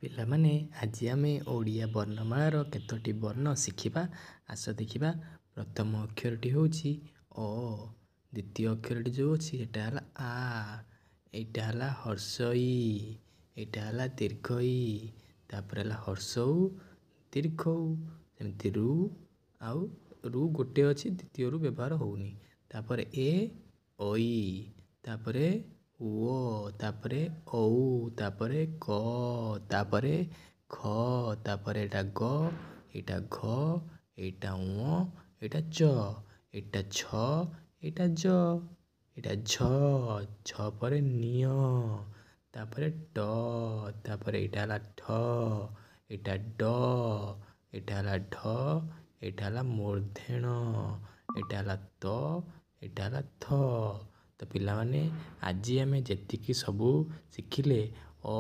ପିଲାମାନେ, ଆଜି ଆମେ ଓଡ଼ିଆ ବର୍ଣ୍ଣମାଳାର କେତୋଟି ବର୍ଣ୍ଣ ଶିଖିବା। ଆସ ଦେଖିବା। ପ୍ରଥମ ଅକ୍ଷରଟି ହେଉଛି ଅ। ଦ୍ୱିତୀୟ ଅକ୍ଷରଟି ଯେଉଁ ଅଛି, ଏଇଟା ହେଲା ଆ। ଏଇଟା ହେଲା ହର୍ଷଇ, ଏଇଟା ହେଲା ଦୀର୍ଘ ଇ, ତାପରେ ହେଲା ହର୍ଷଉ, ଦୀର୍ଘ ଉ। ସେମିତି ରୁ ଆଉ ରୁ ଗୋଟେ ଅଛି, ଦ୍ୱିତୀୟ ରୁ ବ୍ୟବହାର ହେଉନି। ତାପରେ ଏ, ଐ, ତାପରେ ଓ, ତାପରେ ଔ, ତାପରେ କ, ତାପରେ ଖ, ତାପରେ ଏଇଟା ଗ, ଏଇଟା ଘ, ଏଇଟା ଉଁ, ଏଇଟା ଚ, ଏଇଟା ଛ, ଏଇଟା ଜ, ଏଇଟା ଝ, ଝ ପରେ ନିଅ, ତାପରେ ଟ, ତାପରେ ଏଇଟା ହେଲା ଠ, ଏଇଟା ଡ, ଏଇଟା ହେଲା ଢ, ଏଇଟା ହେଲା ମୂର୍ଦ୍ଧେଣ, ଏଇଟା ହେଲା ତ, ଏଇଟା ହେଲା ଥ। ତ ପିଲାମାନେ, ଆଜି ଆମେ ଯେତିକି ସବୁ ଶିଖିଲେ ଅ